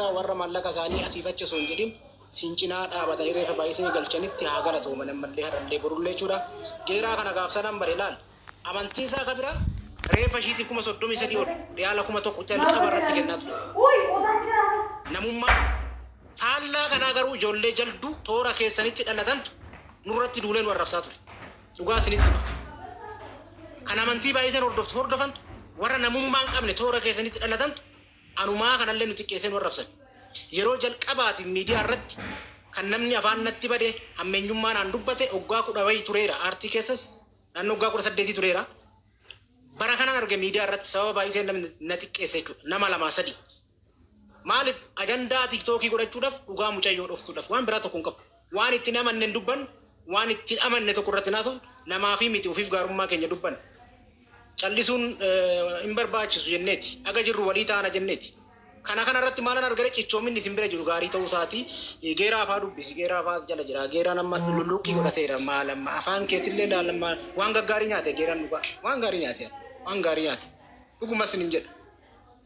keessaa warra maallaqa isaanii asiif achi osoo hin jedhin sin cinaa dhaabatanii reeffa baay'isee galchanitti haa galatooman ammallee har'allee borullee jechuudha. Geeraa kana gaafsanaan bare laal. Amantiin isaa ka biraa reeffa ishiitii 33,000 ol riyaala 1000 jalqaba irratti kennaa ture. Namummaa faallaa kanaa garuu ijoollee jalduu toora keessanitti dhalatantu nurratti duulee nu arrabsaa ture. Dhugaa isinitti hima. Kan amantii baay'iseen hordoftu hordofantu warra namummaa hin qabne toora keessanitti dhalatantu anumaa kanallee nu xiqqeessee nu arrabsan. Yeroo jalqabaatiif miidiyaa irratti kan namni afaan natti bade hammeenyummaa naan dubbate waggaa kudha wayii tureera. Aartii keessas naannoo waggaa 18 tureera. Bara kanan arge miidiyaa irratti sababa baay'iseen namni na xiqqeesse jechuudha. Nama lamaa sadi. Maaliif ajandaa tiktookii godhachuudhaaf dhugaa mucayyoo dhoksuudhaaf waan biraa tokko hin qabu. Waan itti hin amanne hin dubbannu, waan itti hin amanne tokko irratti hin haasofnu, namaafii miti ofiif gaarummaa keenya dubbanna. Callisuun hin barbaachisu jenneeti. Aga jirru walii taana jenneeti. Kana kana irratti maalan argare cichoominni isin bira jiru gaarii ta'uu isaati. Geeraa afaa dubbisi. Geeraa afaa jala jira. Geeraan amma lulluuqqii godhateera. Maal amma afaan keetillee laalamma waan gaggaarii nyaate geeraan dhugaa. Waan gaarii nyaate. Waan gaarii nyaate. Dhuguma isin jedha.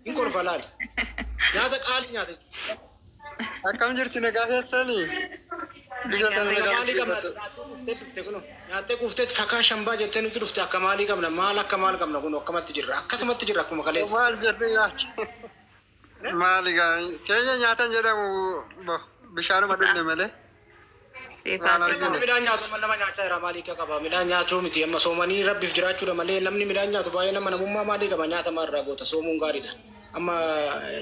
Hin kolfa laali. Nyaata qaalii nyaata jechuudha. Akkam jirti nagaa keessanii? Biyya sana Akka nagaa maalii qabna? dhufte. Nyaattee quuftee dhufte kunoo. Nyaattee quuftee fakaa shambaa jettee nutti dhufte akka maalii qabna? Maal akka maal qabna kunoo akkamatti jirra? Akkasumatti jirra akkuma kaleessa. Maal jedhu nyaacha? Maali gaa keenya nyaatan jedhamu bo bishaanuma dhugne malee. Waan argine. Midhaan nyaatu amma nama nyaachaa jira maalii akka qaba midhaan nyaachuu miti amma soomanii rabbiif jiraachuudha malee namni midhaan nyaatu baay'ee nama namummaa maalii qaba nyaata maal irraa goota soomuun gaariidha amma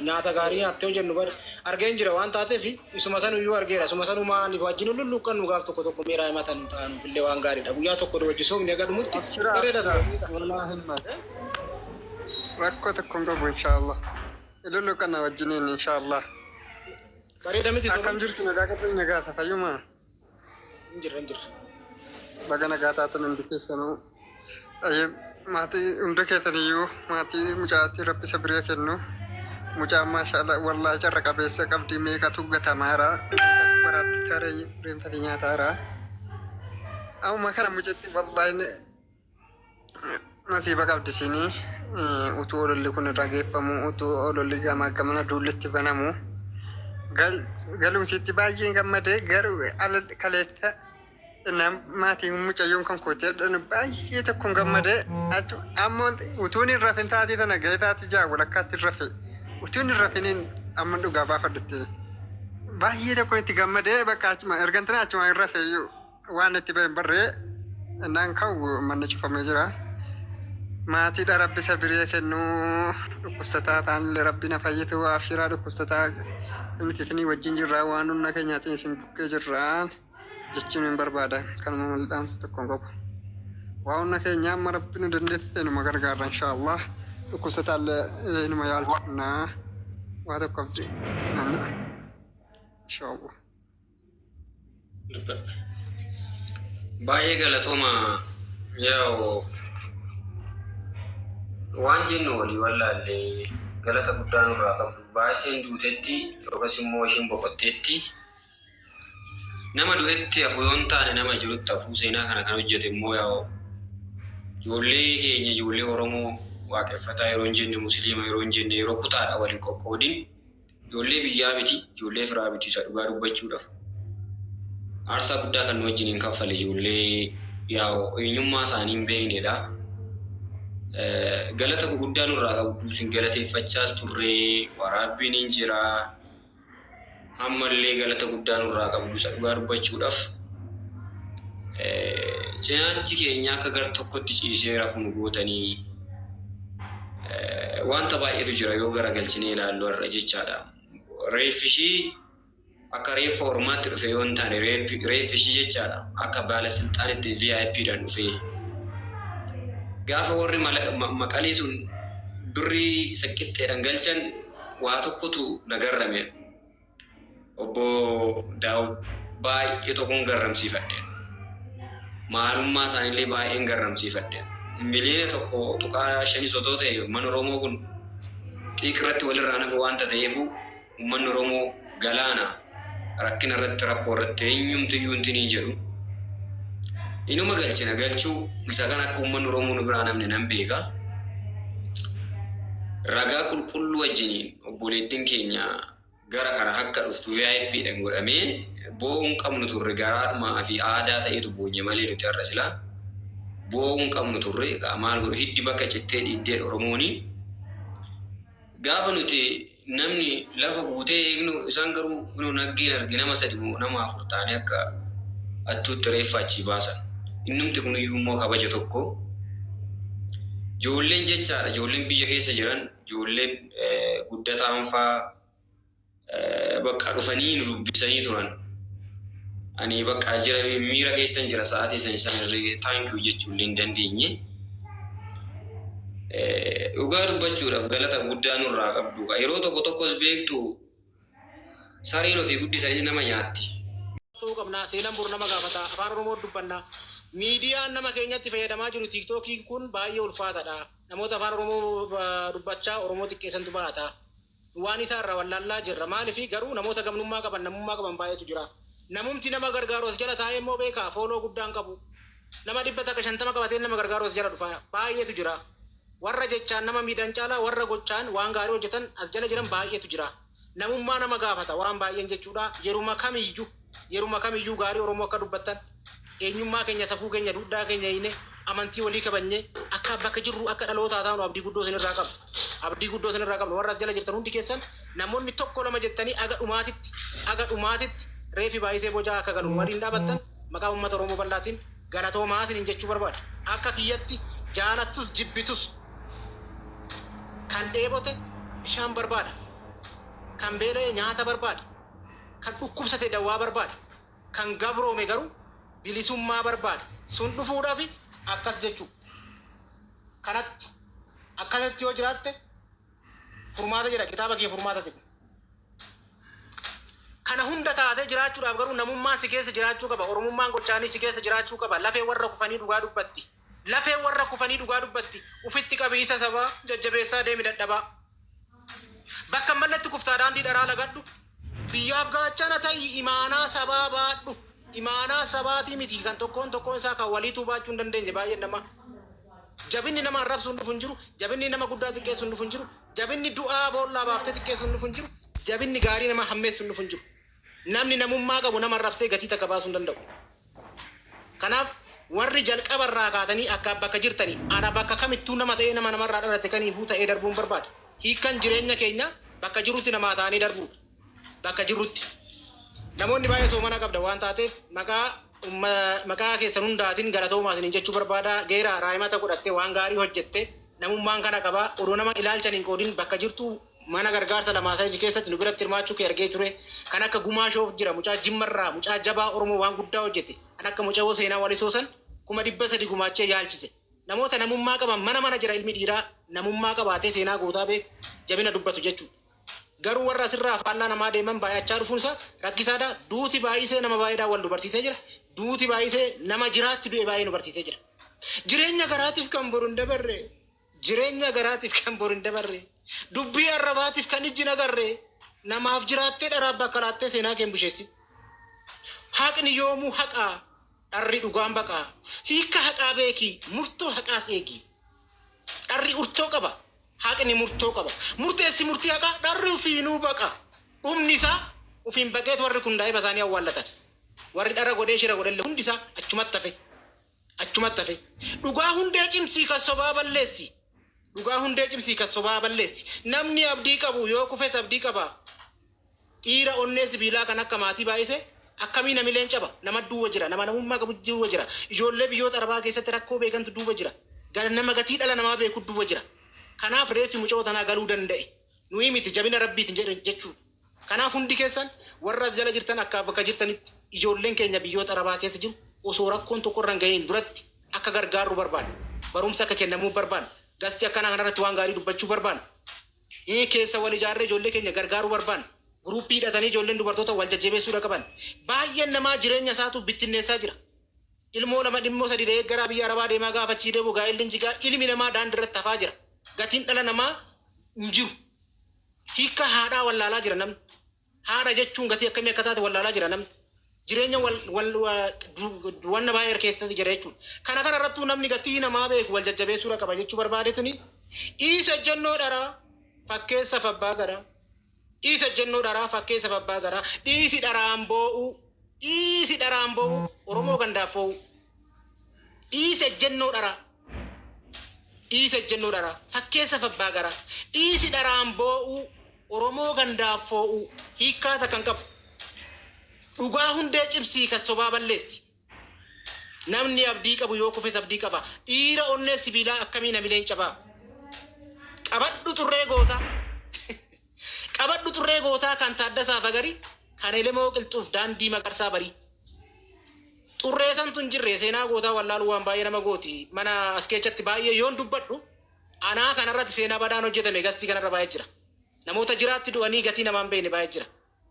nyaata gaarii nyaattee hojjennu bar argeen jira waan taateef isuma sanuyyuu argeera isuma sanuu maaliif wajjin lulluuqqannu gaaf tokko tokko miiraa himatan ta'anuuf illee waan gaariidha guyyaa tokko wajji soomni aga dhumutti Abshira bareeda abshira ture. wallaahi himma rakkoo tokko hin qabu inshaallah. Ilulu kana wajjiniin inshaallah. Bareeda miti Akkam soomni. jirtu nagaa qabdu nagaa ta fayyuma. Hin jirra hin jirra. Baga nagaa taatan hundi keessanuu. Ayyee maatii hunda keessaniyyuu maatii mucaatti rabbi sabiriya kennu. Mucaan maashaallah wallaahi carra qabeessa qabdi meeqatu gatamaara meeqatu baraatti taree reenfate nyaataara. Amma kana mucatti wallaahi Nasiiba qabdi isiin utuu ololli kun irra geeffamu utuu ololli gamaa gamana duullitti banamu galuu isiitti baay'een gammadee garuu ala kaleessa nam maatiin mucayyoon kan kooti jedhan baay'ee tokkoon gammadee achu ammoo utuun hin rafin taatii tana ga'ee taatii ja'a walakkaatti hin rafe utuun hin rafiniin amma dhugaa baafadhutti baay'ee tokkoon itti gammadee bakka achuma ergantina achuma hin rafe iyyuu. Waan itti bahe hin barre innaan ka'u manni cufamee jira. Maatiidha rabbi sabiree kennu dhukkubsataa ta'anillee rabbi na fayyitu abshiraa dhukkubsataa nuti isinii wajjin jirra waan humna keenyaatiin isin bukkee jirra jechuun hin barbaada kanuma malee dhaamsa tokko hin qabu. Waa humna keenya amma rabbi nu dandeessise numa gargaarra inshaallah dhukkubsataallee numa yaalchifna waa tokko abdii inshaallah. Dubbadha. Baay'ee galatooma yaa'u waan jennu walii wallaalle galata guddaa nurraa qabdu. Baay'iseen duutetti yookas immoo ishiin boqotteetti nama du'etti hafu yoo hin taane nama jirutti hafu seenaa kana kan hojjete immoo yaa'u ijoollee keenya ijoollee Oromoo waaqeffataa yeroo hin jenne musliima yeroo hin jenne yeroo kutaadha wal hin qoqqoodin Ijoollee biyyaa miti, ijoollee firaa miti isa dhugaa dubbachuudhaaf. Aarsaa guddaa kan nu wajjiniin kaffale ijoollee yaa'u eenyummaa isaanii hin beeknedha. Galata guguddaa nurraa qabdu isin galateeffachaas turre waraabbiin hin jira. Ammallee galata guddaa nurraa qabdu isa dhugaa dubbachuudhaaf. Cinaachi keenya akka gar tokkotti ciisee rafu nu gootanii wanta baay'eetu jira yoo garagalchinee ilaallu har'a jechaadha. Reeffi ishii akka reeffa ormaatti dhufe yoo hin taane reeffi ishii jechaadha akka baala silxaanitti VIP dhaan dhufee gaafa warri maqalii sun birrii isa qixxeedhaan galchan waa tokkotu na garrame. Obbo Daawud baay'ee tokkon garramsiifadhe. Maalummaa isaaniillee baay'een garramsiifadhe. Miliyoona tokko tuqaa shanis otoo ta'e uummanni Oromoo kun xiiqirratti walirraa nafu waanta ta'eefu uummanni Oromoo galaana rakkina irratti rakkoo irratti eenyumtiyyuu intin hin jedhu. Inuma galchina galchuu isa kan akka uummanni Oromoo nu biraa namni nan beeka. Ragaa qulqulluu wajjiniin obboleettiin keenya Gara kana akka dhuftu VIP dhaan godhamee boo'uu hin qabnu turre, garaadhumaa fi aadaa ta'etu boonye malee nuti har'a silaa boo'uu hin qabnu turre. Egaa maal godhu, hiddi bakka cittee dhiiddee Oromooni. Gaafa nuti namni lafa guutee eegnu, isaan garuu nu naggeen arge, nama sadi moo nama afur ta'anii akka attuutti reeffa achii baasan. Innumti kun iyyuu immoo kabaja tokko. Ijoolleen jechaadha, ijoolleen biyya keessa jiran, ijoolleen guddataan faa bakka dhufanii nu dubbisanii turan. Ani bakka jira, miira keessan jira sa'aatii san, isaan irree thank you jechuu illee hin dandeenye. Dhugaa dubbachuudhaaf galata guddaa nurraa qabdu. Yeroo tokko tokkos beektu, sareen ofii guddisanis nama nyaatti. Ta'uu qabna. Seenaan bor nama gaafata. Afaan Oromoo dubbanna. Miidiyaan nama keenyatti fayyadamaa jiru TikTokiin kun baay'ee ulfaataadha. Namoota afaan Oromoo dubbachaa Oromoo xiqqeessantu baata. Waan isaa irraa wallaallaa jirra. Maaliif garuu namoota gamnummaa qaban, namummaa qaban baay'eetu jira. Namumti nama gargaaru as jala taa'ee immoo beekaa follow guddaan qabu. Nama 150 qabatee nama gargaaru as jala dhufa baay'eetu jira. Warra jechaan nama miidhan caalaa warra gochaan waan gaarii hojjetan as jala jiran baay'eetu jira. Namummaa nama gaafata waan baay'een jechuudha. Yeruma kamiyyuu, yeruma kamiyyuu gaarii Oromoo akka dubbattan, eenyummaa keenya, safuu keenya, duudhaa keenya hiine, amantii walii kabajnee akka bakka jirru akka dhalootaa taanu abdii guddoo isinirraa qabna. Abdii guddoo isinirraa qabna. Warra as jala jirtan hundi keessan, namoonni tokko lama jettanii aga dhumaatitti reefi baay'isee bocaa akka galu waliin dhaabattan, maqaa uummata Oromoo bal'aatiin galatoomaa isiniin jechuu barbaada. Akka kiyyatti, jaalattus jibbitus, kan dheebote bishaan barbaada. Kan beela'e nyaata barbaada. Kan dhukkubsate dawaa barbaada. Kan gabroome garuu bilisummaa barbaada. Sun dhufuudhaaf akkas jechuu. Kanatti akkasitti yoo jiraatte furmaata jedha kitaaba kee, furmaata jedhu. Kana hunda taatee jiraachuudhaaf garuu namummaan si keessa jiraachuu qaba. Oromummaan gochaanii si keessa jiraachuu qaba. Lafee warra kufanii dhugaa dubbatti. Lafee warra kufanii dhugaa dubbatti. Ufitti qabiisa sabaa jajjabeessaa deemi dadhabaa. Bakka mallatti kuftaa, daandii dharaa lagadhu. Biyyaaf gaachana ta'i, imaanaa sabaa baadhu. Imaanaa sabaatii miti, kan tokkoon tokkoon isaa kan waliituu baachuu hin dandeenye baay'een namaa. Jabinni nama arrabsuun dhufu hin jiru. Jabinni nama guddaa xiqqeessuun dhufu hin jiru. Jabinni du'aa boollaa baaftee xiqqeessuun dhufu hin jiru. Jabinni gaarii nama hammeessuun dhufu hin jiru. Namni namummaa qabu nama arrabsee gatii takka baasuu hin danda'u. Kanaaf warri jalqaba irraa kaatanii akka bakka jirtanii, ana bakka kamittuu nama ta'ee, nama namarraa dhalate kaniifuu ta'ee darbuun barbaada. Hiikkan jireenya keenya bakka jirutti namaa ta'anii darbuudha. Bakka jirrutti. Namoonni baay'ee soomana qabda waan taateef, maqaa keessan hundaatiin galatoomaa isiniin jechuu barbaada. Geeraa raayimata godhattee waan gaarii hojjette, namummaan kana qabaa. Odoo nama ilaalchan hin qoodin bakka jirtu mana gargaarsa lamaa sadii keessatti nu biratti hirmaachuu kee argee ture. Kan akka Gumaa Shoof jira, mucaa Jimmarraa, mucaa jabaa Oromoo waan guddaa hojjete. Kan akka mucaa seenaa walisoosan 300,000 gumaachee yaalchise. Namoota namummaa qaban mana mana jira, ilmi dhiiraa namummaa qabaatee seenaa gootaa beeku, jabina dubbatu jechuudha. Garuu warra asirraa faallaa namaa deeman baay'achaa dhufuunsa rakkisaadha. Duuti baay'isee nama baay'eedhaan wal dubarsiisee jira. Duuti baay'isee nama jiraatti du'e baay'ee nu barsiisee jira. Jireenya garaatiif kan boru hin dabarre. Jireenya garaatiif kan boru hin dabarre. Dubbii arrabaatiif kan ijji nagarre. Namaaf jiraattee dharaa bakka laattee seenaa kee hin busheessin. Haqni yoomuu haqaa. Dharri dhugaan baqaa. Hiika haqaa beeki. Murtoo haqaas eegi. Dharri urtoo qaba. Haqni murtoo qaba. Murteessi murtii haqaa, dharri ofiinuu baqa. Dhumni isaa ofiin baqeetu warri kun daa'ima isaanii awwaallatan. Warri dhara godhee shira godhellee hundi isaa achumatti hafe. Achumatti hafe. Dhugaa hundee cimsii kan sobaa balleessi. Dhugaa hundee cimsii kan sobaa balleessi. Namni abdii qabu yoo kufes abdii qaba. Dhiira onnee sibiilaa kan akka maatii baay'ise akkamii namileen caba. Nama duuba jira. Nama namummaa qabu duuba jira. Ijoollee biyyoota arabaa keessatti rakkoo beekantu duuba jira. Nama gatii dhala namaa beeku duuba jira. Kanaaf reeffi mucoo tanaa galuu danda'e. Nuyi miti, jabina rabbiitiin jedhe jechuudha. Kanaaf hundi keessan warra as jala jirtan, akka bakka jirtanitti ijoolleen keenya biyyoota arabaa keessa jiru osoo rakkoon tokko irra hin gahiin duratti akka gargaarru barbaanna. Barumsa akka kennamuu barbaanna. Gasti akkanaa kanarratti waan gaarii dubbachuu barbaanna. Keessa wal ijaarree ijoollee keenya gargaaruu barbaanna. Guruppii hidhatanii ijoolleen dubartoota wal jajjabeessuudha qaban. Baay'een namaa jireenya isaatu bittinneessaa jira. Ilmoo lama, dhimmoo sadi da'ee gara biyya arabaa deemaa, gaafa achii deemu gaa'elli jigaa, ilmi namaa daandii irratti hafaa jira. Gatiin dhala namaa hin jiru. Hiika haadhaa wallaalaa jira namni. Haadha jechuun gatii akkamii akka taate wallaalaa jira namni. Jireenya wal wal wanna baay'ee keessatti jira jechuudha. Kana kana irrattuu namni gatii namaa beeku wal jajjabeessuudha qaba jechuu barbaadetuni. Dhiisa ejjennoo dharaa, fakkeessa fabbaa garaa. Dhiisa jennuu dharaa fakkeessa babbaa garaa, dhiisi dharaan boo'uu, dhiisi dharaan boo'uu, Oromoo gandaaf foo'uu. Dhiisi ejjennoo dharaa, dhiisi ejjennoo dharaa fakkeessa babbaa garaa, dhiisi dharaan boo'uu, Oromoo gandaaf foo'uu, hiikkaa takka hin qabu. Dhugaa hundee cimsii kan sobaa balleessi. Namni abdii qabu yoo kufes abdii qaba. Dhiira onnee sibiilaa akkamii namileen cabaa. Qabadhu xurree gootaa. Qabadhu xurree gootaa kan Taaddasaa Fagarii, kan Elemoo Qilxuuf daandii Magarsaa barii. Xurree santu hin jirre, seenaa gootaa wallaaluu waan baay'ee nama gooti. Mana as keessatti baay'ee yoon dubbadhu, anaa kanarratti seenaa badaan hojjetame gastii kanarra baay'ee jira. Namoota jiraatti du'anii gatii namaan beekne baay'ee jira.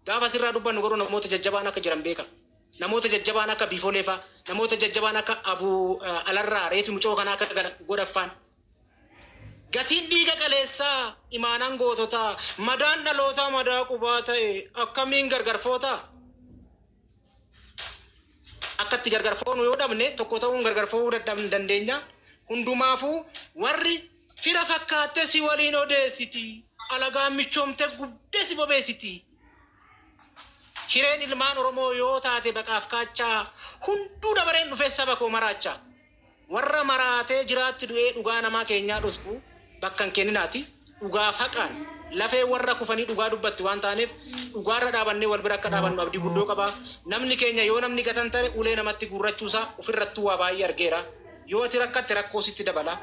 Gaafa asirraa dubbannu garuu namoota jajjabaan akka jiran beeka. Namoota jajjabaan akka Biifolee fa'aa, namoota jajjabaan akka Abuu Alarraa reefi mucoo kanaa akka godhaffaan. Gatiin dhiiga qaleessaa imaanaan goototaa, madaan dhalootaa madaa qubaa ta'e akkamiin gargar footaa? Akka itti gargar foonu yoo dhabne, tokko ta'uun gargar fo'uu dadhabne dandeenya. Hundumaafuu warri fira fakkaattee si waliin odeessiti. Alagaan michoomte gubdee si bobeessiti. Hireen ilmaan Oromoo yoo taate baqaaf kaachaa, hunduu dabareen dhufee saba koo maraachaa. Warra maraatee jiraatti du'ee dhugaa namaa keenyaa dhosku bakka hin kenninaati. Dhugaaf haqaan lafee warra kufanii dhugaa dubbatti waan taaneef, dhugaarra dhaabannee wal bira akka dhaabannu abdii guddoo qaba. Namni keenya yoo namni gatan tare ulee namatti guurrachuusaa ofirrattuu waa baay'ee argeera. Yoo ati rakkatte rakkoo sitti dabala.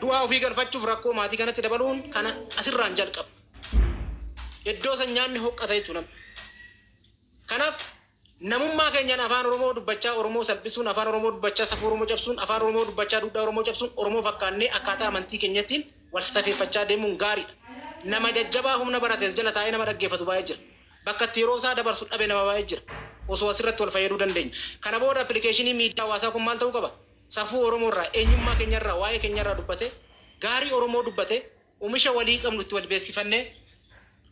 Du'aa ofii galfachuuf rakkoo maatii kanatti dabaluun kana asirraan jalqaba. Iddoo san nyaanni hoqqata jechuudha namni. Kanaaf namummaa keenyaan afaan Oromoo dubbachaa Oromoo salphisuun, afaan Oromoo dubbachaa safuu Oromoo cabsuun, afaan Oromoo dubbachaa duudhaa Oromoo cabsuun, Oromoo fakkaannee akkaataa amantii keenyattiin wal safeeffachaa deemuun gaariidha. Nama jajjabaa humna barates jala taa'ee nama dhaggeeffatu baay'ee jira. Bakka itti yeroo isaa dabarsu dhabe nama baay'ee jira. Osoo asirratti wal fayyaduu dandeenya. Kana booda appilikeeshinii miidiyaa hawaasaa kun maal ta'uu qaba? Safuu Oromoo irraa, eenyummaa keenyarraa, waa'ee keenyarraa dubbatee, gaarii Oromoo dubbatee, oomisha walii qabnu itti wal beeksifannee,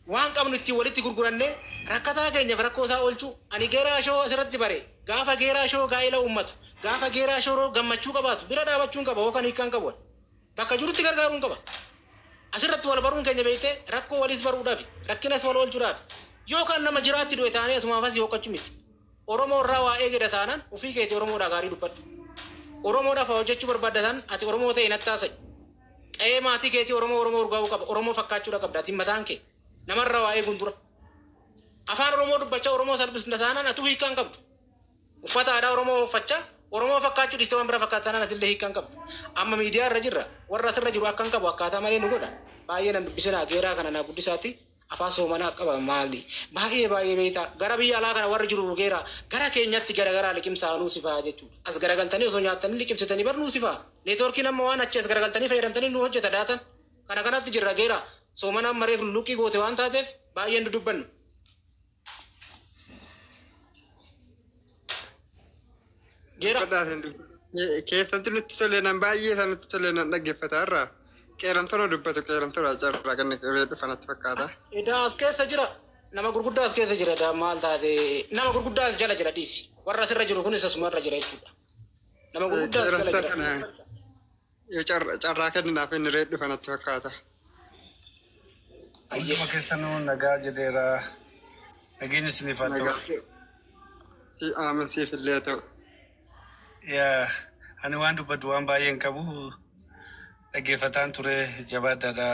waan qabnu ittiin walitti gurgurannee, rakkataa keenyaaf rakkoo isaa oolchuu. Ani Geeraa Shoo asirratti bare. Gaafa Geeraa Shoo gaa'ela uummatu, gaafa Geeraa Shoo gammachuu qabaatu bira dhaabachuun qaba yookaan hiikkaan qabu. Bakka jirutti gargaaruun qaba. Asirratti wal baruun keenya beektee rakkoo waliis baruudhaaf, rakkinas wal oolchuudhaaf, yookaan nama jiraatti du'e taanee asumaaf asii hoqqachuu miti. Oromoo irraa waa eegeda taanaan ofii keetii Oromoodhaa gaarii dubbadhu. Oromoodhaaf waa hojjechuu barbaadda taanaan ati Oromoo ta'e nattaasa'i. Qa'ee maatii keetii Oromoo Oromoo urgaa'uu qaba. Oromoo fakkaachuudha qabda ati mataan kee. Namarraa waa eeguun dura. Afaan Oromoo dubbachaa Oromoo salphisna taanaan atuu hiikkaan qabdu. Uffata aadaa Oromoo uffachaa Oromoo fakkaachuu dhiistee waan bira fakkaata taanaan atillee hiikkaan qabdu. Amma miidiyaa irra jirra. Warra asirra jiru akka hin qabu akkaataa malee nu godha. Baay'ee nan dubbisinaa, Geeraa kana naa guddisaati. Afaan soomanaa qaba maali? Baay'ee baay'ee beektaa. Gara biyya alaa kana warri jiru Geeraa gara keenyatti garagaraa liqimsaa nuu sifaa jechuudha. As garagaltanii osoo nyaattanii liqimsitanii bar nuu sifaa. Neetwoorkiin amma waan achi as garagaltanii fayyadamtanii nu hojjeta daatan. Kana kanatti jirra Geeraa. Soomanaan mareef lulluqqii goote waan taateef baay'een dudubbannu. Geeraa. Keessatti nutti tolee nan baay'ee isaa nutti tolee nan dhaggeeffata irraa. Qeeramtoon dubbatu qeeramtoon carraa kan dhufa natti fakkaata. Edaa as keessa jira. Nama gurguddaa as keessa jira. Edaa maal taate, nama gurguddaa as jala jira dhiisi. Warra asirra jiru kunis asuma irra jira jechuudha. Nama gurguddaa as jala Qeeramsa jira. Kana yoo carraa kenninaaf inni reed dhufa natti fakkaata. Hunduma keessanuu nagaa jedheera. Nageenya isiniif haa ta'u. Nagaa si aamin siif illee haa ta'u. Yaa, ani waan dubbadhu waan baay'ee hin qabu. Dhaggeeffataan ture, jabaadhaadha.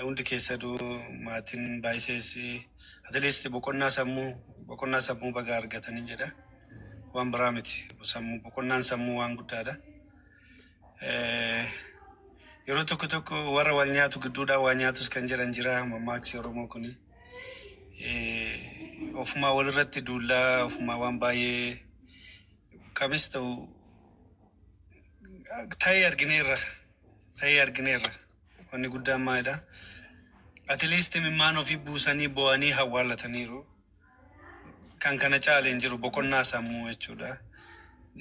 Hundi keessanuu maatiin baay'isees at least boqonnaa sammuu baga argatanii jedha. Waan biraa miti. Sammuu, boqonnaan sammuu waan guddaadha. Yeroo tokko tokko warra wal nyaatu gidduudhaa waa nyaatus kan jedhan jira mammaaksi Oromoo kuni. Ofumaa walirratti duullaa, ofumaa waan baay'ee kamis ta'u ta'ee argineerra. Ta'ee argineerra. Wanni guddaan maalidha? At least imimmaan ofii buusanii bo'anii hawwaalataniiru. Kan kana caale hin jiru, boqonnaa sammuu jechuudha.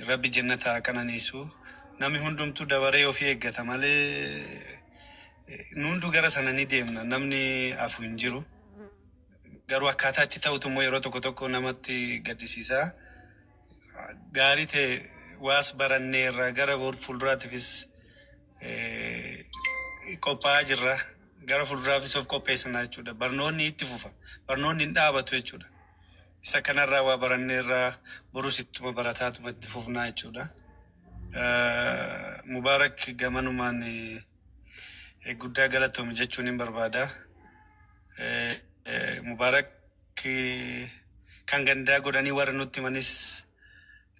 Rabbi jannata haa qananiisu. Namni hundumtuu dabaree ofii eeggata malee nu hunduu gara sana ni deemna. Namni hafu hin jiru. Garuu akkaataa itti ta'utu immoo yeroo tokko tokko namatti gaddisiisa. Gaarii ta'e waas baranneerra, gara fuulduraatiifis qophaa'aa jirra. Gara fuulduraafis of qopheessinaa jechuudha. Barnoonni itti fufa. Barnoonni hin dhaabatu jechuudha. Isa kanarraa waa baranneerraa borus ittuma barataatuma itti fufnaa jechuudha. Mubaarak gamanumaan guddaa galatoomi jechuun hin barbaada. Mubaarak kan gandaa godhanii warri nutti himanis,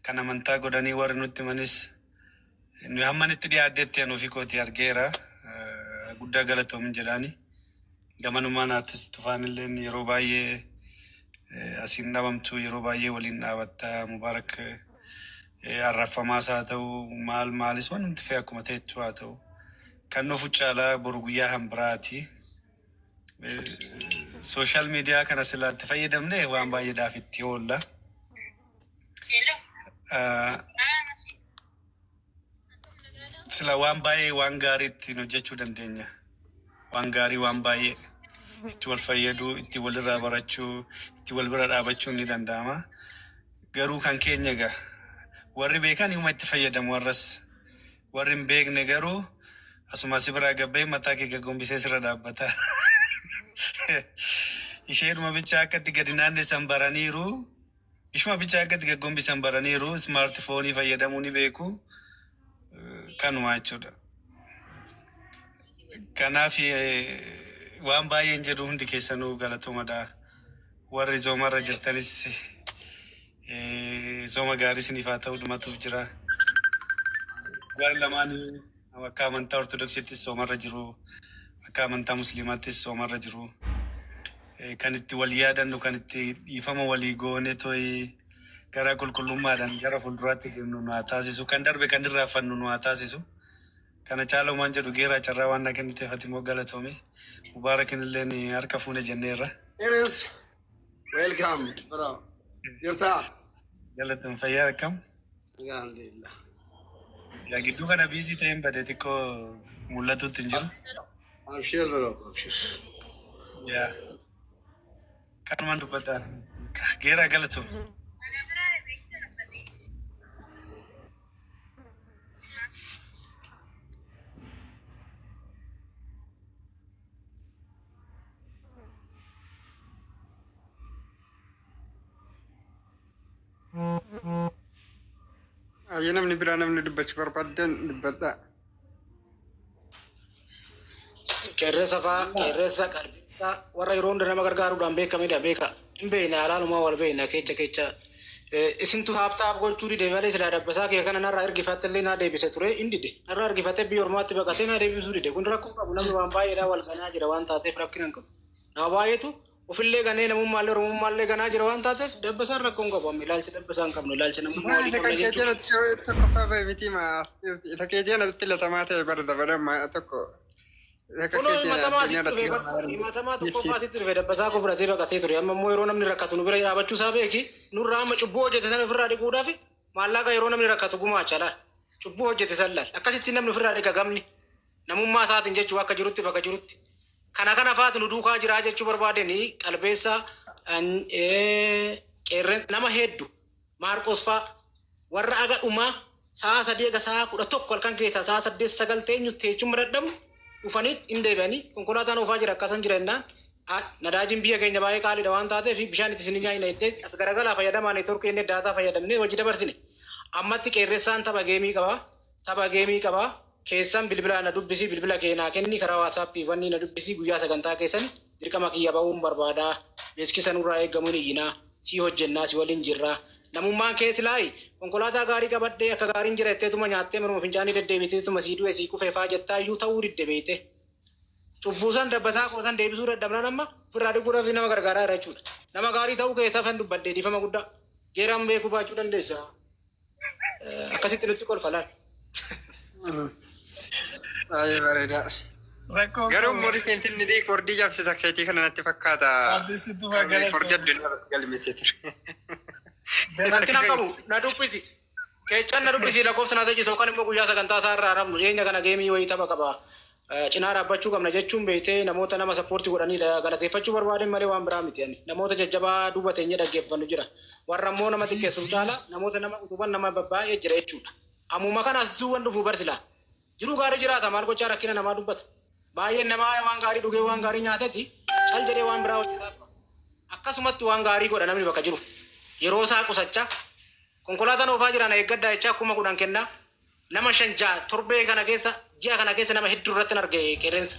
kan amantaa godhanii warri nutti himanis, nu hamman itti dhiyaaddeetti ani ofii kootii argeera. Guddaa galatoomi jedhaani. Gamanumaan artist Tufaan illee yeroo baay'ee asiin dhabamtu, yeroo baay'ee waliin dhaabatta. Mubaarak arrafamaas haa ta'u, maal maalis waan hundi fe'e akkuma ta'ettu haa ta'u. Kan dhufu caalaa boru guyyaa hambiraati. Social media kana silaatti fayyadamne waan baay'eedhaaf itti oolla. Sila waan baay'ee waan gaarii ittiin hojjechuu dandeenya. Waan gaarii waan baay'ee itti wal fayyaduu, itti walirraa barachuu, itti wal bira dhaabachuun ni danda'ama. Garuu kan keenya egaa warri beekan hima itti fayyadamu, warras warri hin beekne garuu asuma si biraa gabbee mataa kee gaggombisee sirra dhaabbata. Isheedhuma bichaa akka itti gadi naannessan baraniiru. Ishuma bichaa akka itti gaggombisan baraniiru. Smartphone fayyadamuu ni beeku. Kanuma jechuudha. Kanaaf waan baay'een jedhu, hundi keessanuu galatoomadha. Warri zoomarra jirtanis zooma gaarii isiniif haa ta'u, dhumatuuf jira. Warri lamaanii akka amantaa Ortodoksiittis soomarra jiru. Akka amantaa Musliimaattis soomarra jiru. Kan itti wal yaadannu, kan itti dhiifama walii goone toyi gara qulqullummaadhaan gara fuulduraatti deemnu nu haa taasisu. Kan darbe kan irraanfannu nu haa taasisu. Kana caalumaan jedhu, geeraa carraa waan na kenniteef ati immoo galatoomi. Mubaarakin illeen harka fuune jenneerra. Eres, welcome, bro. Jirtaa? Galatoon, fayyaa akkam? Alhamdulillah. Yaa, gidduu kana busy ta'een bade, xiqqoo mul'atutti hin jiru. Abshir, bro, abshir. Yaa. Kanumaan dubbadhaa. Geeraa, galatoom. Ayyee, namni biraa namni dubbachuu barbaadan dubbadhaa. Qeerransa fa'aa, qeerransa qalbeessaa warra yeroo hunda nama gargaaruudhaan beekamedha, beeka. Hin beekna, alaalumaa wal beekna kecha kecha. Isintu haaptaap gochuu dide malee silaa dabbasaa kee kana narraa ergifatte illee naa deebise ture, hin dide. Narraa ergifatee biyya ormaatti baqatee naa deebisuu dide. Kun rakkoo qabu, namni waan baay'eedhaan wal ganaa jira waan taateef rakkina hin qabu. Nama baay'eetu ofillee ganee namummaallee oromummaallee ganaa jira waan taateef dabbasaan rakkoo hin qabu. Amma ilaalcha dabbasaa hin qabnu, ilaalcha namummaa walii Maali kan qabna keetiin jechuudha. tokkoffaa bahe miti maa isa keetiin filatamaa ta'e bara dabala tokko. Isa Kunoo keetiin himatamaa addunyaa asitti irratti dhufe, galmaa himatamaa tokkoffaa asitti dhufe, dabbasaa koo fudhatee baqatee ture. Amma immoo yeroo namni rakkatu nu bira dhaabachuu isaa beeki. Nurraa amma cubbuu hojjete sana ofirraa dhiquudhaaf maallaqa yeroo namni rakkatu gumaacha laal. Cubbuu hojjete san laal. Akkasitti namni ofirraa dhiqa gamni. Namummaa isaatiin jechuu akka jirutti bakka jirutti. Kana kana faatu nu duukaa jiraa jechuu barbaadanii qalbeessa qeerren nama hedduu Maarqos faa warra aga dhumaa sa'a 3 aga sa'a 11 halkan keessaa sa'a 8 9 teenyu teechuma dadhabu dhufaniit hin deebi'anii konkolaataan oofaa jira akkasan jira jennaan, nadaajiin biyya keenya baay'ee qaaliidha waan taateef bishaan itti isin nyaayina jettee as garagalaa fayyadamaa network inni data fayyadamnee hojii dabarsine. Ammatti qeerressaan tapha game qaba. Tapha game qaba. Keessan bilbila na dubbisi, bilbila kee naa kenni, karaa WhatsApp wanni na dubbisi, guyyaa sagantaa keessan dirqama kiyya ba'uun barbaada. Beeksisa nurraa eegamuun iyyinaa. Si hojjennaa, si waliin jirra. Namummaan kee silaayi konkolaataa gaarii qabadhee akka gaariin jira jetteetuma nyaattee manuma fincaanii deddeebiteetuma sii du'e sii kufee faa jettaa iyyuu ta'uu didde beeyte. Cubbuusan dabbasaa koosan deebisuu dadhabnaan amma ofirraa dhiquudhaaf nama gargaaraa jira jechuudha. Nama gaarii ta'uu keessaa kan dubbadde, dhiifama guddaa. Geeraan beekuu baachuu dandeessa. Akkasitti nutti kolfa laal. Baay'ee bareedaadha. Rakkoo Garuu qabu. immoo rifeensi inni record cabsisa keetii kana natti fakkaata. Artisti Tufaa, Record galatoomi. addunyaa irratti galmeessee ture. Rakkina qabu, na dubbisi. Keechaan na dubbisi, lakkoofsa na tajisu yookaan immoo guyyaa sagantaa isaa irraa rafnu dhiyeenya kana game wayii tapha qaba. Cinaa dhaabbachuu qabna jechuun beektee namoota nama support godhanii galateeffachuu barbaaden malee waan biraa miti ani. Namoota jajjabaa duuba teenyee dhaggeeffannu jira. Warra immoo nama xiqqeessuuf caala namoota nama utuban nama baay'ee jira jechuudha. Ammuma kana as duuban dhufu barsila. Jiruu gaarii jiraata, maal gochaa rakkina namaa dubbata. Baay'een namaa waan gaarii dhugee waan gaarii nyaateeti cal jedhee waan biraa hojjetaa tura. Akkasumatti waan gaarii godha namni bakka jiru. Yeroo isaa qusachaa konkolaataan oofaa jiran eeggaddaa jechaa 10,000 kennaa nama shan ja'a torbee kana keessa ji'a kana keessa nama hedduu irratti hin arge qeerrensa.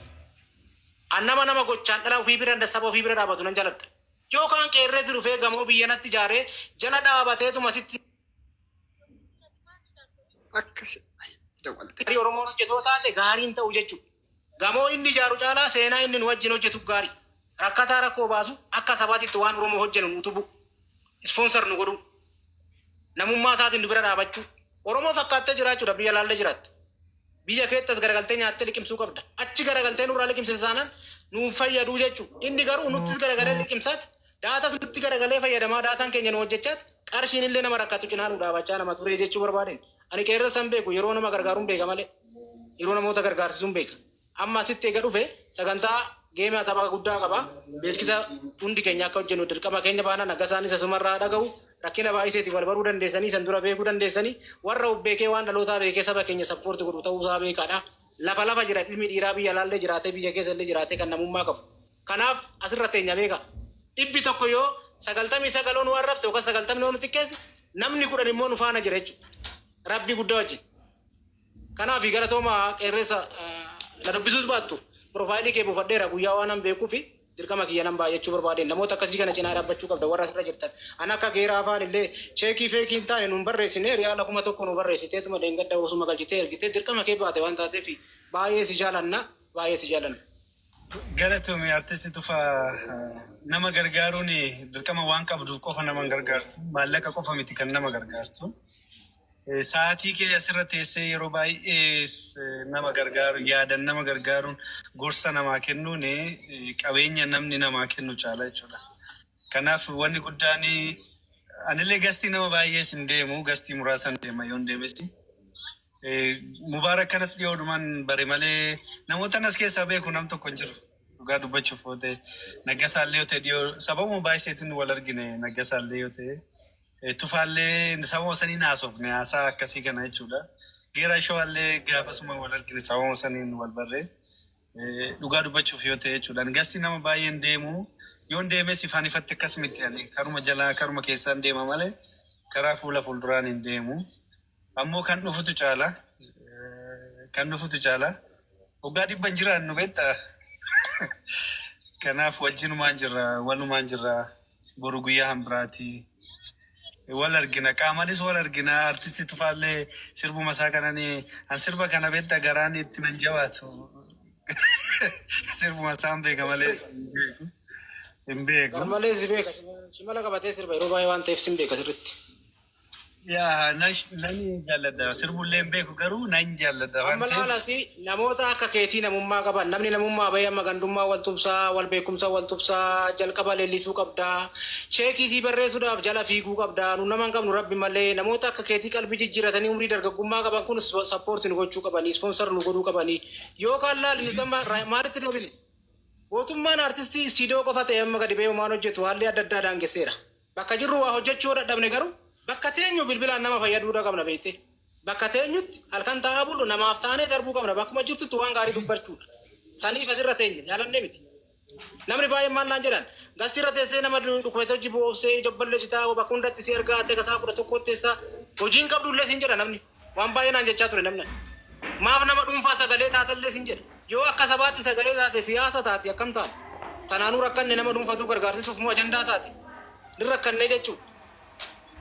An nama nama gochaan dhala ofii bira saba ofii bira dhaabatu nan jaaladha. Yookaan qeerrensi dhufee gamoo biyya natti ijaaree jala dhaabateetuma sitti Akkas dawwalte. gaarii Oromoon hojjetoo taate gaariin ta'u jechuudha. Gamoo inni ijaaru caalaa seenaa inni nu wajjin hojjetu gaarii. Rakkataa rakkoo baasu akka sabaatitti waan Oromoo hojjennu nu utubu. Sponsor nu godhu. Namummaa isaatiin nu bira dhaabachuu. Oromoo fakkaattee jiraachuudha biyya laallee jiraatte. Biyya keettas garagaltee nyaattee liqimsuu qabda. Achi garagaltee nurraa liqimsite taanaan nuuf fayyaduu jechuudha. Inni garuu nuttis garagalee liqimsaat daatas nutti garagalee fayyadamaa daataan keenya nu hojjechaat qarshiin illee nama rakkatu cinaa nu dhaabachaa nama ture jechuu barbaadeen. Ani qeerransa san beeku yeroo nama gargaaruun beeka malee yeroo namoota gargaarsisuun beeka. Amma asitti eega dhufe sagantaa geemaa tapha guddaa qaba. Beeksisa hundi keenya akka hojjennu dirqama keenya baana nagasaanis asumarraa dhaga'u rakkina baay'iseetiif wal baruu dandeessanii san dura beekuu dandeessanii warra of beekee waan dhalootaa beekee saba keenya support godhu ta'uu isaa beekaadha. Lafa lafa jira ilmi dhiiraa biyya alaallee jiraatee biyya keessa illee jiraatee kan namummaa qabu. Kanaaf asirra teenya beeka. 100 yoo 99 nu arrabse yookaan 90 nu xiqqeesse namni 10 immoo nu faana jira jechuudha. Rabbi guddaa wajjin. Kanaaf galatooma qeerrensa na dubbisuus baattu profile kee buufadheera guyyaa waan an beekuu fi dirqama kiyya nan baay'achuu barbaadeen namoota akkasii kana cinaa dhaabbachuu qabda warra asirra jirtan. An akka geeraa afaan illee cheekii feekii hin taane nuun barreessine riyaala 1000 nu barreessiteetuma deengadda osuma galchitee ergitee dirqama kee baate waan taateef baay'ee si jaalanna baay'ee si jaalanna. Galatoomi artisti Tufaa nama gargaaruun dirqama waan qabduuf qofa nama hin gargaartu. Maallaqa qofa miti kan nama gargaartu. Sa'aatii kee asirra teessee yeroo baay'ee nama gargaaru yaadan nama gargaaruun gorsa namaa kennuun qabeenya namni namaa kennu caala jechuudha. Kanaaf wanni guddaan anillee gastii nama baay'ees hin deemu gastii muraasan deema yoon deemes. Mubaarak kanas dhiyoodhumaan bare malee namoota anas keessaa beeku nam tokko hin jiru. Dhugaa dubbachuuf yoo ta'e Naggasaallee yoo ta'e dhiyoo sababuma baay'iseetiin wal argine Naggasaallee yoo ta'e Tufaallee sababuma saniin haasofne haasaa akkasii kana jechuudha. Geeraa Shawaallee gaafasuma wal argine sababuma saniin wal barree dhugaa dubbachuuf yoo ta'e jechuudha. Gastii nama baay'een deemu yoon deemes ifaan ifatti akkas miti ani karuma jalaa karuma keessaan deema malee karaa fuula fuulduraan hin deemu. Ammoo kan dhufutu caala. Kan dhufutu caala. Waggaa 100 hin jiraannu beektaa? Kanaaf wajjinumaan jirra, walumaan jirra. Boru guyyaa hambiraati. Wal argina, qaamanis wal argina. Artisti Tufaallee sirbuma isaa kanani an sirba kana beektaa garaan itti nan jabaatu. Sirbuma isaan beeka malee hin beeku. Garmalee si beeka. Shimala qabatee sirba yeroo baay'ee waan ta'eef sin beeka sirriitti. Yaa nan jaalladha. Sirbullee hin beeku garuu nan jaalladha waan Amma ta'eef. laalati namoota akka keetii namummaa qaban namni namummaa bahee amma gandummaa wal tumsaa wal beekumsa wal tumsaa jalqaba leellisuu qabdaa cheekii sii barreessuudhaaf jala fiiguu qabdaa nu nama hin qabnu rabbi malee namoota akka keetii qalbii jijjiiratanii umrii dargaggummaa qaban kun support nu gochuu qabanii sponsor nu godhuu qabanii yookaan laali nu amma maalitti deebine Gootummaan artistii istiidiyoo qofa ta'e amma gadi ba'ee homaan hojjetu haalli adda addaa daangesseera. Bakka jirru waa hojjechuu yoo dadhabne garuu bakka teenyu bilbilaan nama fayyaduudha qabna beektee. Bakka teenyutti halkan taa'aa bullu namaaf taanee darbuu qabna. Bakkuma jirtutti waan gaarii dubbachuudha. Saniif asirra teenye jaalannee miti. Namni baay'een maal naan jedhan gastiirra teessee nama dhukkubsatee hojii bu'oofsee ija balleessitaa bakka hundatti si ergaa ta'e kasaa 11 teessaa hojiin qabdu illee siin jedha namni. Waan baay'ee naan jechaa ture namni. Maaf nama dhuunfaa sagalee taatellee sin jedha. Yoo akka sabaatti sagalee taate siyaasa taati akkam taana? Tanaanuu rakkanne nama dhuunfatuu gargaarsisuuf moo ajandaa taati? Ni rakkannee jechuudha.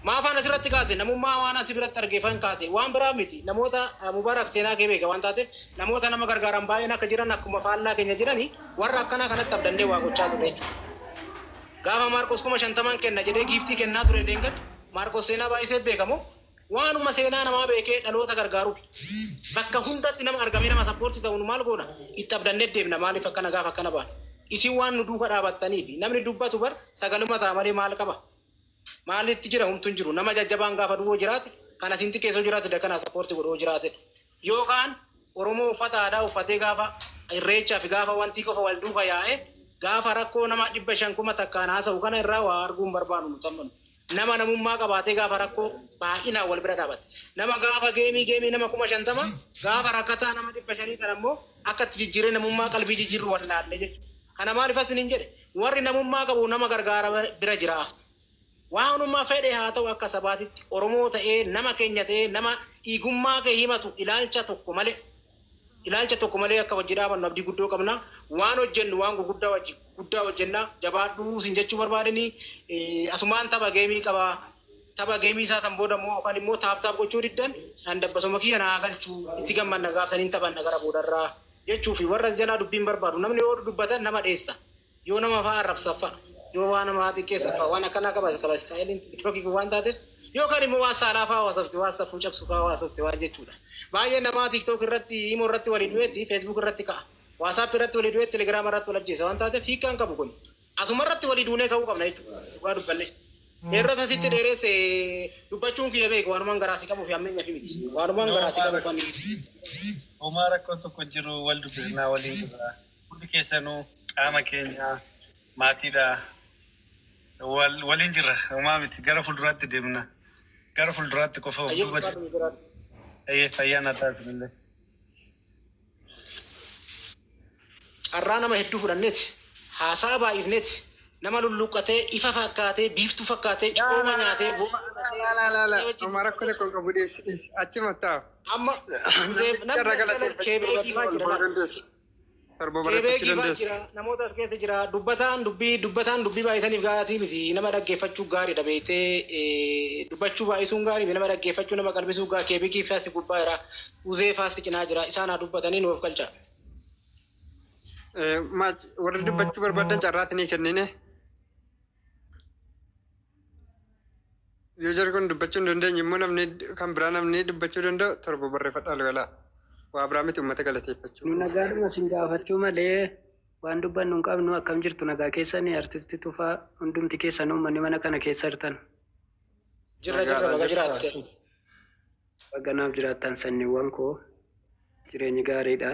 Maafaan asirratti kaase namummaa waan asi biratti argeefan kaase waan biraa miti namoota Mubarak seenaa kee beeka waan taateef namoota nama gargaaran baay'een akka jiran akkuma faallaa keenya jirani warra akkanaa kanatti abdannee waa gochaa turre jechuudha. Gaafa Maarqos 50,000 kenna jedhee giiftii kennaa ture deengadda Maarqos seenaa baay'isee beekamoo Waanuma seenaa namaa beekee dhaloota gargaarufi. Bakka hundatti nama argamee nama support ta'u nu maal goona? Itti abdannee deemna maaliif akkana gaafa akkana baana? Isin waan nu duuka dhaabattaniifi. Namni dubbatu bar sagaluma ta'a malee maal qaba? Maalitti jira humtu hin jiru. Nama jajjabaan gaafa du'u jiraate kan asiin xiqqeessoo jiraate dakana support godhu jiraatedha. Yookaan Oromoo uffata aadaa uffatee gaafa irreechaa fi gaafa wantii qofa wal duuka yaa'ee gaafa rakkoo nama 500 1000 haasa'u kana irraa waa arguu hin barbaannu nuti amma nu. Nama namummaa qabaatee gaafa rakkoo baay'inaan wal bira dhaabate. Nama gaafa geemii geemii nama 50,000, gaafa rakkataa nama 500 kana immoo akka itti jijjiiree namummaa qalbii jijjiirru wallaalle jechuudha. Kana maaliif asiniin jedhe? Warri namummaa qabu nama gargaara bira jira. Waanuma fedhe haa ta'u, akka sabaatitti Oromoo ta'ee, nama keenya ta'ee, nama dhiigummaa kee himatu ilaalcha tokko malee, ilaalcha tokko malee akka wajji dhaabannu abdii guddoo qabna. Waan hojjennu waan gurguddaa wajji guddaa hojjenna. Jabaadhuu sin jechuu barbaadanii asumaan tapha geemii qaba. Tapha geemii isaa san booda immoo yookaan immoo tap tap gochuu diddan an dabbasuma kiyya naa galchuu itti gammanna, gaafsaniin taphanna gara boodarraa jechuu fi warra jalaa dubbiin barbaadu. Namni yoo dubbatan nama dheessa. Yoo nama fa'aa arrabsa fa'a, yoo waan nama xiqqeessa fa'a, waan akkanaa qaba qaba istaayiliin TikTokii kun waan taateef, yookaan immoo waan saalaa fa'aa haasofte, waan safuu cabsu fa'aa haasofte waan jechuudha. Baay'ee namaa TikTok irratti, imo irratti walii du'eetti Facebook irratti ka'a. WhatsApp irratti walii du'eetti Telegram irratti wal ajjeesa waan taateef hiikkaan qabu kun. Asuma irratti walii duunee ka'uu qabna jechuudha. Dhugaa dubbanne. Irra asitti dheeresse dubbachuun kiyya beeku waanumaan garaa si qabuuf hammeenya fi miti. Waanumaan garaa si qabuuf hammeenya. Homaa rakkoo tokko jiru, wal dubbisnaa, waliin jirra. Hundi keessanuu qaama keenya, maatiidha. Waliin jirra. Homaa miti, gara fuulduraatti deemna. Gara fuulduraatti qofa of duuba deemna. Fayyaa naa taasisillee. Carraa nama hedduu fudhanneeti. Haasaa baay'ifneeti. Nama lulluqqatee, ifa fakkaatee, biiftuu fakkaatee, cooma nyaatee. Homaa rakkoo tokko hin qabu, dhiyeessi dhiyeessi. Achi mattaa'u. Amma Carraa galateeffachuu keebeekii fa'aa jira. Dandeessu. Torba barreeffachuu Keebeekii fa'aa dandeessu. jira. Namoota as keessa jira. Dubbataan dubbii, dubbataan dubbii baay'isaniif gaarii miti. Nama dhaggeeffachuu gaariidha beektee, dubbachuu baay'isuun gaarii miti. Nama dhaggeeffachuu, nama qalbisuu gaarii. Keebeekii fa'aa gubbaa jira. Uzee fa'aa cinaa jira. Isaan haa dubbatanii nuuf galcha. Warri dubbachuu barbaadan carraatti ni kennine. Yoo jarri kun dubbachuu hin dandeenye immoo namni kan biraa, namni dubbachuu danda'u torba barreeffadhaa galaa. Waa biraa miti, uummata galateeffachuu. Nu nagaadhuma sin gaafachuu malee waan dubbannu hin qabnu. Akkam jirtu? Nagaa keessanii? Artisti Tufaa, hundumti keessan uummanni mana kana keessa jirtan. Jirra, jirra, baga jiraatte. Baganaaf jiraattan sanyiiwwan koo, jireenyi gaariidha.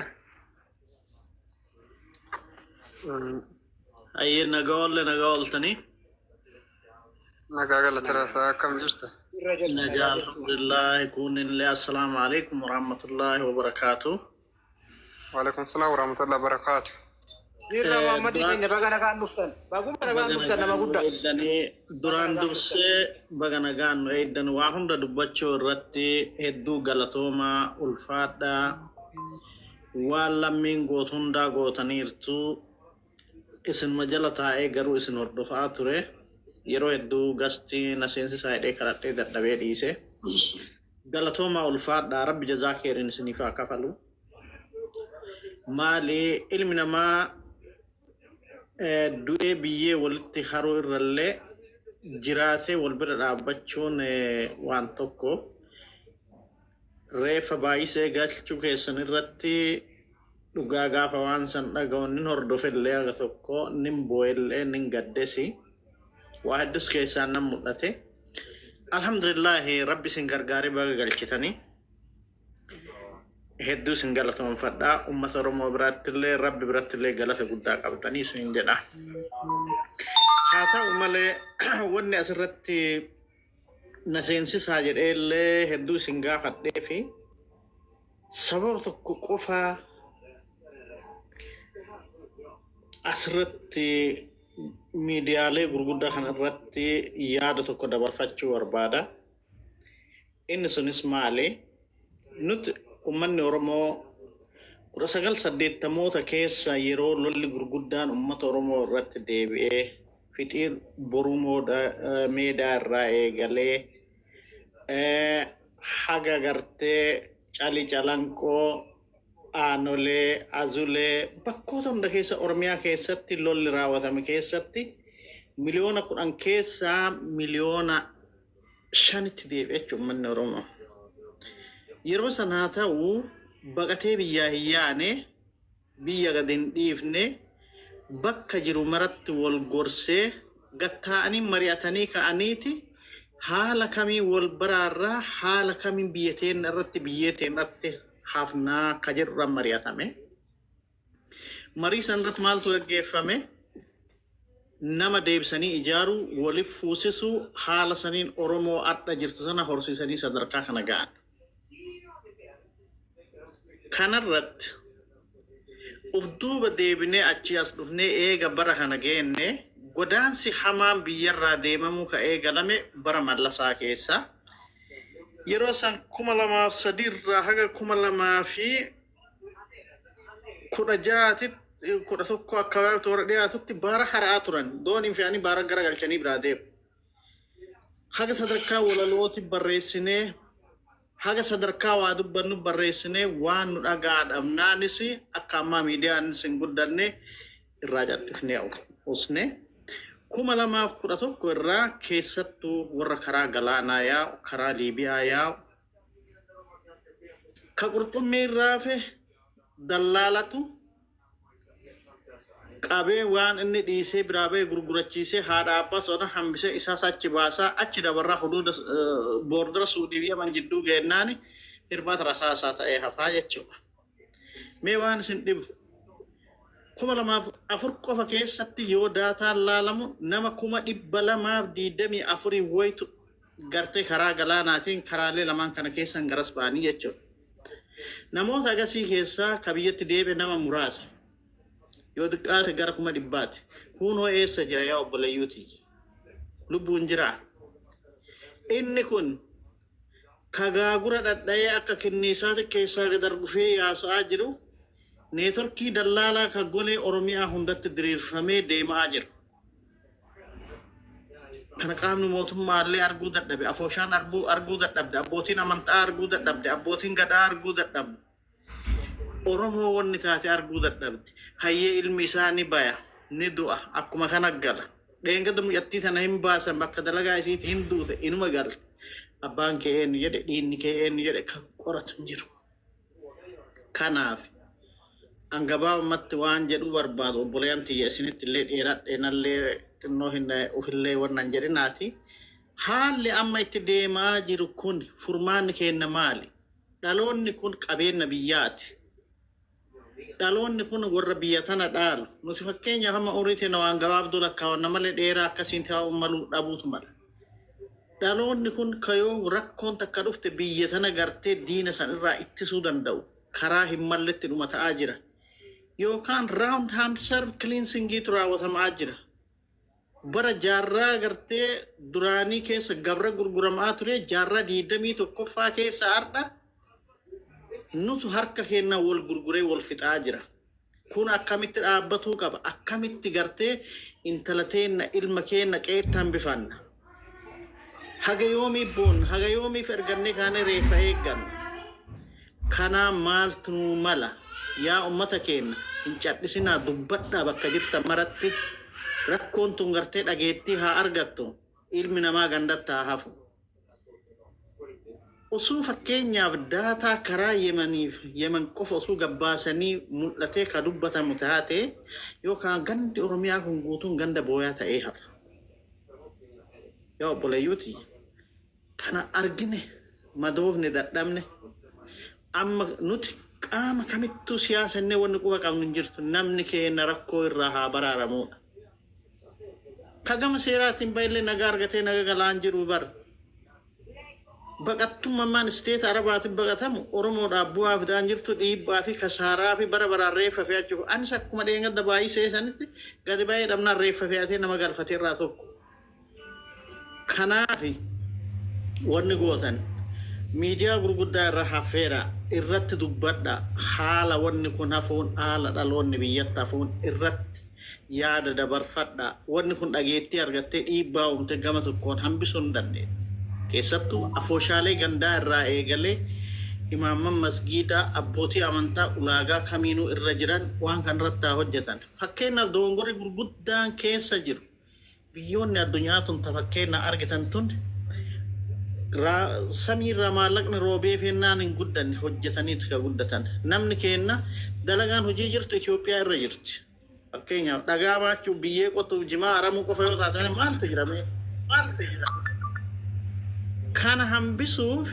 Ayyee, nagaa oolle, nagaa ooltanii. Nagaa galateera, akkam jirta? Jirra, jirra. Nagaa, alhamdulillah. Kunillee assalaamu alaikum warahmatullahi wabarakaatu. Waalaikum salaam warahmatullahi wabarakaatu. Jirra, Muhammadii keenya, baga nagaan dhuftan. Baguma nagaan dhuftan, nama guddaa. Eeddanii duraan dursee baga nagaan nu eeddan. Waa hunda dubbachuu irratti hedduu galatoomaa, ulfaadhaa. Waan lammiin gootu hundaa gootaniirtu. Isinuma jala taa'ee garuu isin hordofaa ture. Yeroo hedduu gastii na seensisaa jedhee kadhadhee dadhabee dhiise. Galatoomaa, ulfaadhaa, rabbi jazaa keeriin isiniif haa kafalu. Maali, ilmi namaa du'ee biyyee walitti haruu irrallee jiraatee wal bira dhaabbachuun waan tokko. Reeffa baay'isee galchuu keessan irratti dhugaa gaafa waan san dhaga'u nin hordofellee, haga tokko nin boo'ellee, nin gaddesi. Waa hedduus keessaan nan mul'ate. Alhamdulillahi, rabbi isin gargaaree baga galchitanii. Hedduu isin galatoonfadhaa. Uummata Oromoo birattillee rabbi birattillee galata guddaa qabdanii isin jedha. Haa ta'u malee, wanni asirratti na seensisaa jedheellee hedduu isin gaafadhee fi sababa tokko qofaa asirratti miidiyaalee gurguddaa kana irratti yaada tokko dabarfachuu barbaada. Inni sunis maali? Nuti uummanni Oromoo 1980moota keessa yeroo lolli gurguddaan uummata Oromoo irratti deebi'ee fixiir boruu meedaa irraa eegalee haga gartee cali calanqoo, aanolee, azulee, bakkoota hunda keessa Oromiyaa keessatti lolli raawwatame keessatti 10 miliyoona keessaa 5 miliyoonitti deebi'e jechuudha uummanni Oromoo. Yeroo sanaa ta'u baqatee biyyaa hin yaane, biyya gad hin dhiifne, bakka jiru maratti wal gorsee gattaa'anii mari'atanii ka'aniiti haala kamiin wal baraarraa, haala kamiin biyya teenya irratti, biyyee teenya irratti hafnaa ka jedhurra mari'atame. Marii san irratti maaltu gaggeeffame? Nama deebisanii ijaaruu, waliif fuusisuu, haala saniin Oromoo adda jirtu sana horsiisanii sadarkaa kana ga'an. Kanarratti uf duuba deebinee achii as dhufnee eega bara kana geenne, godaansi hamaan biyyarraa deemamuu ka eegalame bara Mallasaa keessa. Yeroo san 2003 irraa haga 2016tti, 11 akka toora dhiyaatutti baara hara'aa turan. Dooniin fe'anii baara garagalchanii biraa deemu. Haga sadarkaa walalooti barreessinee, haga sadarkaa waa dubbannu barreessinee, waan nu dhagaa dhabnaanis, akka ammaa miidiyaanis hin guddanne, irraa cal'ifnee usne. 2011 irraa keessattuu warra karaa galaanaa yaa'u, karaa Liibiyaa yaa'u, ka qurxummii irraa hafe dallaalatu qabee, waan inni dhiisee biraa ba'e gurgurachiisee, haadha abbaa soda hambisee, isaas achi baasaa achi dabarraa huduuda border Suudii fi Yaman jidduu geennaani hirmaata rasaasaa ta'ee hafaa jechuudha. Mee waan isin dhibu, 2004 qofa keessatti yoo daataan laalamu nama 224,000 wayitu gartee karaa galaanaatiin karaalee lamaan kana keessan garas ba'anii jechuudha. Namoota agasii keessaa ka biyyatti deebi'e nama muraasa. Yoo xiqqaate gara 100,000ti. Kunoo eessa jira, yaa obboleeyyuuti? Lubbuun jiraa? Inni kun kagaagura dhadha'ee akka kinniisaati keessaa gad argufee yaasa'aa jiru, networkii dallaalaa ka golee Oromiyaa hundatti diriirfamee deemaa jiru. Kana qaamni mootummaallee arguu dadhabe, afooshaan arguu dadhabde, abbootiin amantaa arguu dadhabde, abbootiin gadaa arguu dadhabde. Oromoo wanni taate arguu dadhabde. Hayyee, ilmi isaa ni baya, ni du'a, akkuma kana gala. Dheengada mucattii tana hin baasan, bakka dalagaa isiiti hin duute, inuma galte. Abbaan kee eenyu jedhe, dhiinni kee eenyu jedhe kan qoratu hin jiru. Kanaaf an gabaabumatti waan jedhuu barbaadu, obboleeyyan tiyya, isinitti illee dheeradhe nallee xinnoo hin ufillee wannan jedhinaati. Haalli amma itti deemaa jiru kun furmaanni keenya maali? Dhaloonni kun qabeenya biyyaati. Dhaloonni kun warra biyya tana dhaalu. Nuti fakkeenyaaf amma umurii teenya waan gabaabduu lakkaawwanna malee dheeraa akkasiin ta'uu maluu dhabuutu mala. Dhaloonni kun kayoo rakkoon takka dhufte biyya tana gartee diina san irraa ittisuu danda'u karaa hin malletti dhuma ta'aa jira. Yookaan round hand serve cleansingiitu raawwatamaa jira. Bara jaarraa gartee duraanii keessa gabra gurguramaa ture, jaarraa 21ffaa keessa har'a nutu harka keenya wal gurguree wal fixaa jira. Kun akkamitti dhaabbatuu qaba? Akkamitti gartee intala teenna, ilma keenna qeetti hambifanna? Haga yoomii boonna? Haga yoomiif ergannee kaanee reeffa eegganna? Kanaa maaltu nuu mala? Yaa ummata keenya, hin cadhisinaa, dubbadhaa bakka jirtan maratti. Rakkoon tun gartee dhageettii haa argattu. Ilmi namaa gandatti haa hafu. Osoo fakkeenyaaf daataa karaa Yemaniif Yemen qofa osoo gabbaasanii mul'atee ka dubbatamu taate, yookaan gandi Oromiyaa kun guutuun ganda booyaa ta'ee hafa. Yaa obboleeyyuuti, kana argine madoofne dadhabne. Amma nuti qaama kamittuu siyaasannee wanni quba qabnu hin jirtu, namni keenya rakkoo irraa haa baraaramuudha. Ka gama seeraatiin baay'ee nagaa argatee naga galaan jiru bara. Baqattummaan isteeta Arabaatiin baqatamu Oromoodhaaf bu'aa fidaan jirtu, dhiibbaa fi kasaaraa fi bara baraan reeffa fe'achuuf. Anis akkuma dheengadda baay'isee sanitti gadi baay'ee dhabnaan reeffa fe'atee nama galfatee irraa tokko. Kanaaf wanni gootan miidiyaa gurguddaa irra hafeera irratti dubbadha. Haala wanni kun hafuun, haala dhaloonni biyyatti hafuun irratti yaada dabarfadha. Wanni kun dhageettii argattee dhiibbaa uumte gama tokkoon hambisuu hin dandeetti. Keessattuu afooshaalee gandaa irraa eegalee imaamman masgiidaa, abbootii amantaa ulaagaa kamiinuu irra jiran waan kan irratti haa hojjetan. Fakkeenyaaf dogongorri gurguddaan keessa jiru, biyyoonni addunyaa tun ta fakkeenya argitan tun samiirraa maallaqni roobee fennaan hin guddanne, hojjetaniitu ka guddatan. Namni keenna dalagaan hojii jirtu Itoophiyaa irra jirti. Fakkeenyaaf dhagaa baachuu, biyyee qotuuf, jimaa aramuu qofa yoo taate maaltu jira mee? Maaltu jira? Kana hambisuuf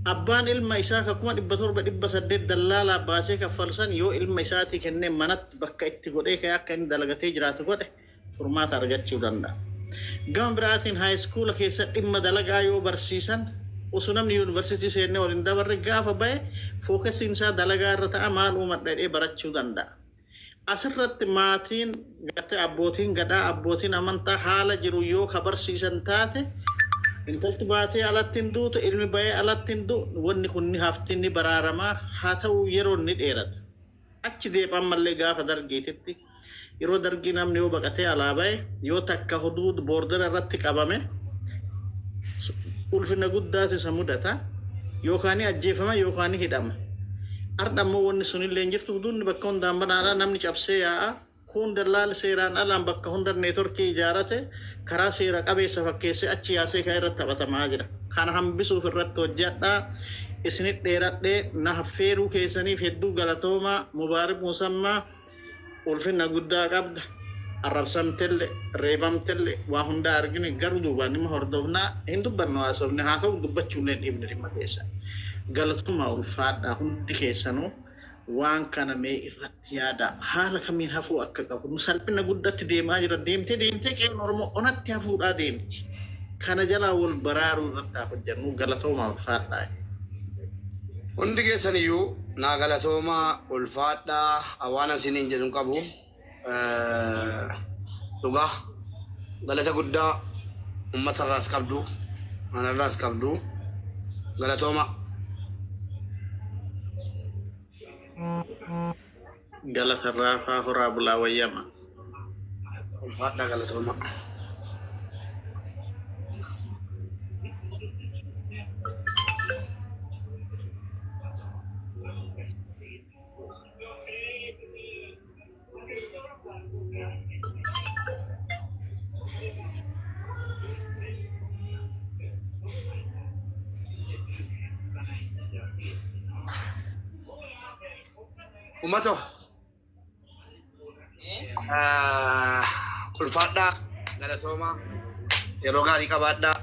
abbaan ilma isaa ka 700,800 dallaalaa baasee kaffalsan yoo ilma isaatii kennee manatti bakka itti godhee ka'ee akka inni dalagatee jiraatu godhe. Furmaata argachuu danda'a. Gama biraatiin high school keessa dhimma dalagaa yoo barsiisan, osoo namni yuunivarsiitii seennee waliin dabarre, gaafa bahe focusiin isaa dalagaa irra ta'a, maal uumadha jedhee barachuu danda'a. Asirratti maatiin gartee abbootiin gadaa, abbootiin amantaa haala jiru yoo ka barsiisan taate, intalti baatee alatti hin duutu, ilmi bahee alatti hin du'u, wanni kun ni hafti, ni baraaramaa. Haa ta'u, yeroo ni dheerata. Achi deebi'an mallee gaafa dargiititti, yeroo dargii namni yoo baqatee alaa bahe, yoo takka huduud border irratti qabame, ulfina guddaatu isa mudata, yookaan ajjeefama yookaan hidhama. Har'a ammoo wanni sunillee hin jirtu. Huduudni bakka hundaan banaadha, namni cabsee yaa'a. Kun dallaal seeraan alaan bakka hunda networkii ijaarate, karaa seera qabeessa fakkeessee achi yaasee kan irratti taphatamaa jira. Kana hambisuuf irratti hojjedhaa. Isinit dheeradhee, na affeeruu keessaniif hedduu galatoomaa. Mubaarik Musammaa, ulfina guddaa qabda. Arrabsamtellee, reebamtellee, waa hundaa argine, garuu duubaan dhimma hordofnaa hin dubbannu, haasofne haa ta'u, dubbachuullee hin dhiibne dhimma keessa. Galatumaa, ulfaadhaa hundi keessanuu. Waan kana mee irratti yaada, haala kamiin hafuu akka qabu. Nu salphina guddatti deemaa jira. Deemtee deemtee qe'een Oromoo onatti hafuudhaa deemti. Kana jalaa wal baraaruu irratti haa hojjennu. Galatoomaa, ulfaadhaa. Hundi keessan iyyuu naa galatoomaa, ulfaadhaa. Waan isiniin jedhu hin qabu. Dhugaa galata guddaa uummata irraas qabdu, anarraas qabdu, galatooma. Galata raafaa, horaa bulaa, wayyama. Ulfaadhaa, galatooma. Uummata, ulfaadhaa, galatooma, yeroo gaarii qabaadhaa.